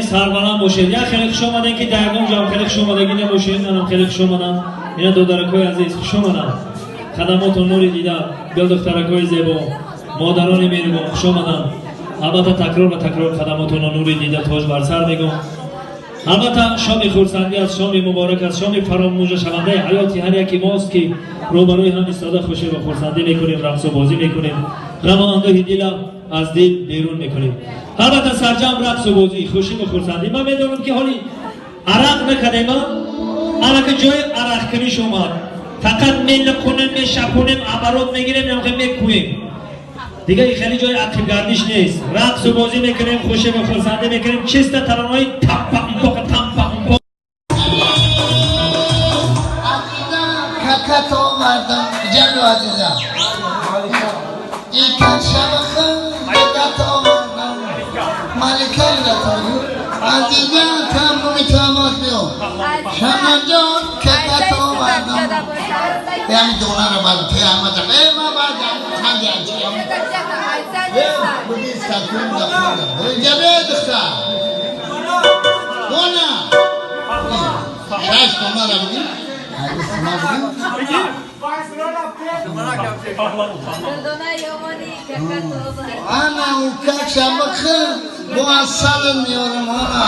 Сарбаланд бошед. Я хеле хуш омадем, ки дар ягон ҷо хеле хуш омадагӣ набошед. Манам хеле хуш омадам. Ина додаракҳои азиз, хуш омадам. Хадамоту нури дида, гул духтаракҳои зебо, модарони меҳрубон, хуш омадам. Албатта, такрор ба такрор хадамотуно нури дида, тоҷ бар сар мегӯм. Албатта, шоми хурсандӣ аст, шоми муборак аст, шоми фаромӯшашавандаи ҳаёти ҳар яки мост, ки рӯбарӯи ҳам истода хушиву хурсандӣ мекунем, рақсу бозӣ мекунем, ғаму андӯҳи дила аз дил берун мекунем. Албатта, сарҷам рақсу бозӣ, хушиву хурсандӣ. Ман медонам, ки ҳоли арақ накардема, алака ҷои арақкуниш омад. Фақат мелиқунем, мешапонем, оборот мегирем, намхе мекӯем. Дига хеле ҷои ақибгардиш нест. Рақсу бозӣ мекунем, хушиву хурсандӣ мекунем, чиста таронаҳои таппа умпоқ, тампа умпоқ. Какат овардам, ҷану азизам. Икан шабахам какат овардам. Малика ратою. Азизам, тамоми тамос биё. Шамаҷон, какат овардам. Яъни донара бад тиамада. Э, ма бад ханди анчиям. Э, буди сакун да хонда. Инҷа биё, духтар. Дона. Шаш донара буди. Ҳадис ма буди. Ана укак шабахы бо асалын миёрам ана.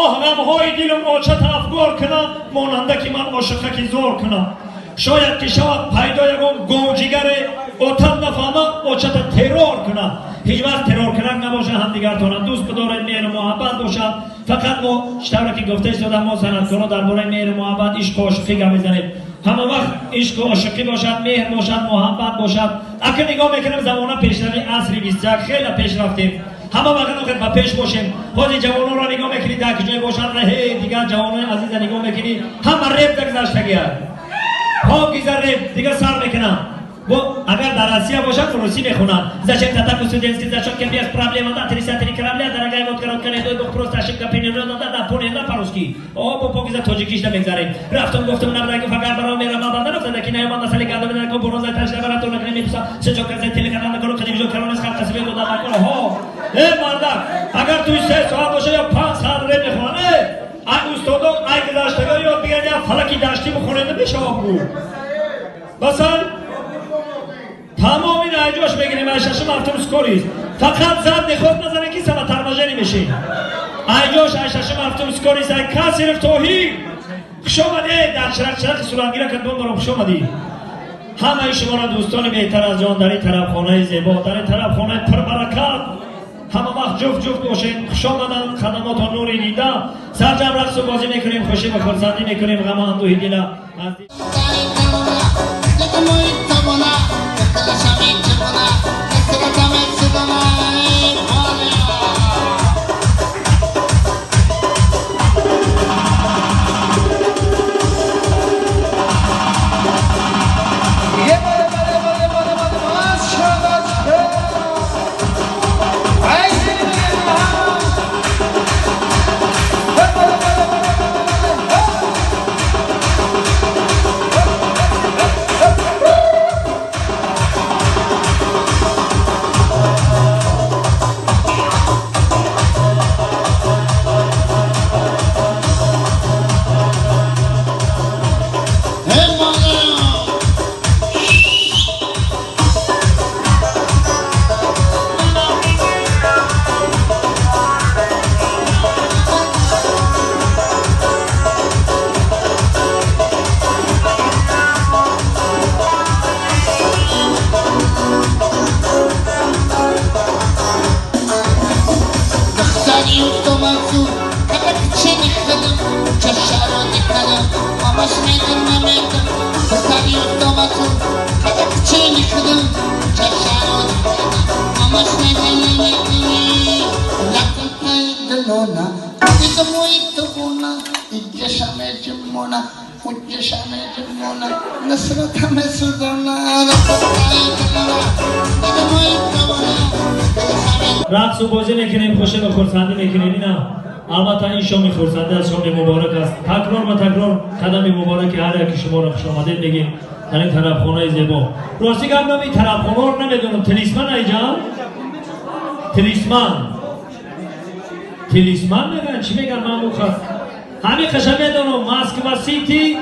Оҳ, ғамҳои дилам очата афгор кунам, монанда ки ман ошиқаки зор кунам. Шояд ки шавад пайдо ягон говҷигаре, отам нафаҳмад, очата террор кунам. Ҳеҷ вақт терроркунак набошад ҳамдигартона, дӯст бидоред, меҳру муҳаббат бошад. Фақат мо чӣ тавре ки гуфта истода, мо санъаткоро дар бораи меҳру муҳаббат, ишқу ошиқӣ гап мезанем. Ҳама вақт ишқу ошиқӣ бошад, меҳр бошад, муҳаббат бошад. Ака, нигоҳ мекунем, замона пешрави, асри 21, хеле пеш рафтем. Ҳама вақт охир ба пеш бошем. Ҳозир ҷавононро нигоҳ мекунӣ, дар ки ҷое бошанд, ҳе, дигар ҷавонои азиза нигоҳ мекунӣ, ҳама реп дагзаштагиа, покиза реп дига сар мекунам. Бо агар дар Россия бошад, русӣ мехонанд. Зачем татаку студентский зачет без проблема, да, 33 корабля, дорогая водка, ротка, не дай бог, просто ошибка, пенена, да, да, понял, да, по-русски. О, бо покиза тоҷикишда мегзарем. Рафтум, гуфтум, набраги фақат баром мерам, банда рафта, ки наёмад, насали гандум, накун, буроза, ташна, барату, накне, мепуса, сечо, казе, телеканал, накуну, телевизор, калонес, халқ, қасибе, дода, накуну, ҳо. Э, мардак, агар туи 3 соат боша ё 5 соат реп мехонанд, э, ай устодон, ай гузаштагон ёд бигиранд, я фалаки даштӣ бихонед, намешавад бу. Масалан, тамоми айҷош мегирем, ай шашум ҳафтум скорость. Фақат зад нехост назане, ки сама торможение мешин. Айҷош ай шашум ҳафтум скорость, ай Касиров Тоҳир. Хуш омадед, дар чарақ чарақи сурангира кадбон баром, хуш омадӣ. Ҳамаи шуморо, дӯстони беҳтар аз ҷон, дар ин тарабхонаи зебо, дар ин тарабхонаи пурбаракат, ҳама вақт ҷуфт ҷуфт бошед. Хуш омадан, хадамотон нури дида. Сарҷам рақсу бозӣ мекунем, хушӣ ва хурсандӣ мекунем, ғаму андӯҳи дила аз дил. Рақсу бозӣ мекунем, хушину хурсандӣ мекунем. Ина албатта ин шоми хурсандӣ аз шоми муборак аст. Такрор ба такрор қадами мубораки ҳар яки шуморо хушомадед мегем дар ин тарабхонаи зебо. Рости гап, номи тарабхонаро намедонам. Талисман айҷан? Талисман. Талисман мегӯянд, чӣ мегӯянд? Ман мухас ҳамин қаша медонам. Москва Сити,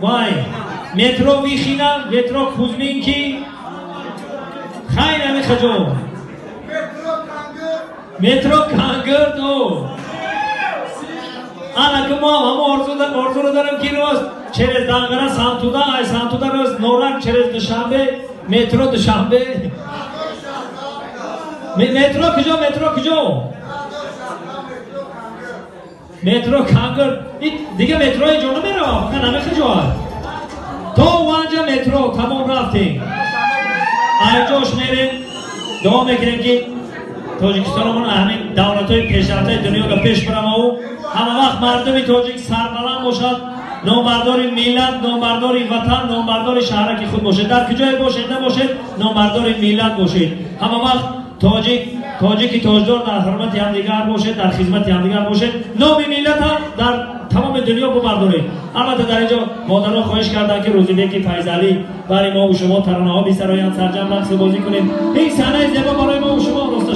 вай, метро Выхино, метро Кузьминки, хайр, ҳамин хаҷо метро Кангурт. О, ана ки мо ҳам ҳамо орзуро дорем, ки рост через Данғара, Сантуда, ай Сантуда рост Норак, через Душанбе, метро Душанбе. Метро куҷо? Метро куҷо? Метро Кангурт. Дига метрои ҷо намеравам, фақат ҳамин хаҷо то ванҷа метро тамом рафтем. Айҷош мерем, дуо мекунем, ки Тоҷикистонамон ҳамин давлатҳои пешрафтаи дунёро пеш биравау ҳама вақт мардуми тоҷик сарбаланд бошад, номбардори миллат, номбардори ватан, номбардори шаҳраки худ бошед. Дар куҷое бошед, набошед, номбардори миллат бошед. Ҳама вақт тоҷик, тоҷики тоҷдор, дар ҳурмати ҳамдигар бошед, дар хизмати ҳамдигар бошед, номи миллата дар тамоми дунё бубардоред. Албатта, дар инҷо модарон хоҳиш карданд, ки Рӯзибеки Файзалӣ барои мову шумо таронаҳо бисароянд, сарҷам рақсу бозӣ кунем. Ин саҳнаи зебо барои мову шумо роста.